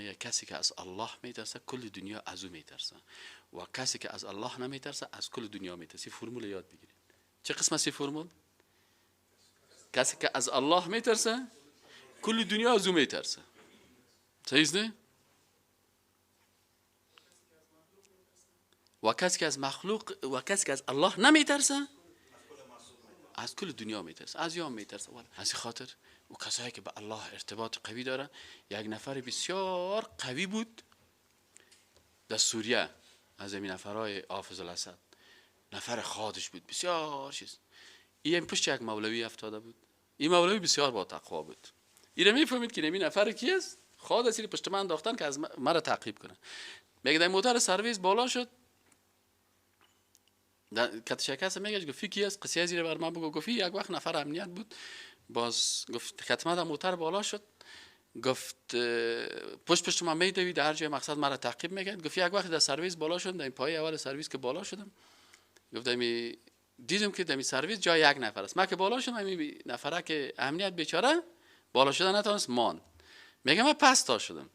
میگه کسی که از الله میترسه کل دنیا از او میترسه و کسی که از الله نمیترسه از کل دنیا میترسه. فرمول یاد بگیرید. چه قسم است فرمول؟ کسی که از الله میترسه کل دنیا از او میترسه. صحیح نه؟ و کسی که از مخلوق و کسی که از الله نمیترسه از کل دنیا میترسه، از یام میترسه. از خاطر و کسایی که به الله ارتباط قوی داره. یک نفر بسیار قوی بود در سوریه، از این نفرهای حافظ الاسد، نفر خادش بود، بسیار چیز. این پشت یک مولوی افتاده بود. این مولوی بسیار با تقوا بود. این میفهمید که این نفر کی است؟ خاد است، پشت من انداختن که از مرا تعقیب کنه. میگه در موتر سرویس بالا شد، کت شکست، میگه گفت کی است؟ قصه زیر بر من بگو. گفت یک وقت نفر امنیت بود، باز گفت ختمه در موتر بالا شد، گفت پشت من میدوید، هر جای مقصد مرا تعقیب میکرد. گفت یک وقت در سرویس بالا شدم، در این پایه اول سرویس که بالا شدم، گفت دیدم که در این سرویس جای یک نفر است. من که بالا شدم، این نفره که امنیت بیچاره بالا شدن نتونست، مان. میگه من پس تا شدم.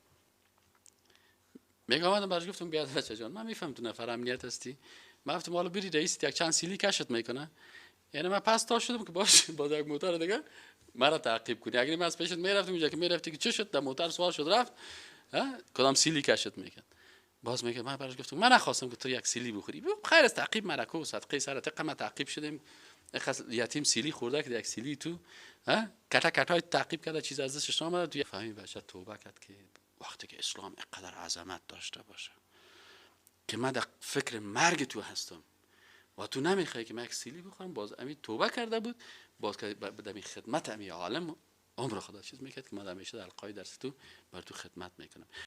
میگه آمدم برش گفتم بیاد بچه جان، من میفهم تو نفر امنیت هستی، من گفتم حالا بری رئیس یک چند سیلی کشت میکنه. یعنی من پس تا شدم که باش با یک موتر دیگه مرا تعقیب کنی. اگر من از پیشت میرفتم اونجا که میرفتی که چه شد، در موتر سوار شد رفت، ها کدام سیلی کشت میکرد. باز میگه من براش گفتم من نخواستم که تو یک سیلی بخوری، خیر از تعقیب مرا کو صدقه سر تقه ما تعقیب شدیم، یتیم سیلی خورده که یک سیلی تو ها کتا کتای تعقیب کرده، چیز از دستش نامد. تو فهمی بچه توبه کرد که وقتی که اسلام اینقدر عظمت داشته باشه که من در فکر مرگ تو هستم و تو نمیخوای که من یک سیلی بخورم، باز امی توبه کرده بود، باز که به خدمت امی عالم عمر خدا چیز میکرد که من همیشه در القای درس تو بر تو خدمت میکنم.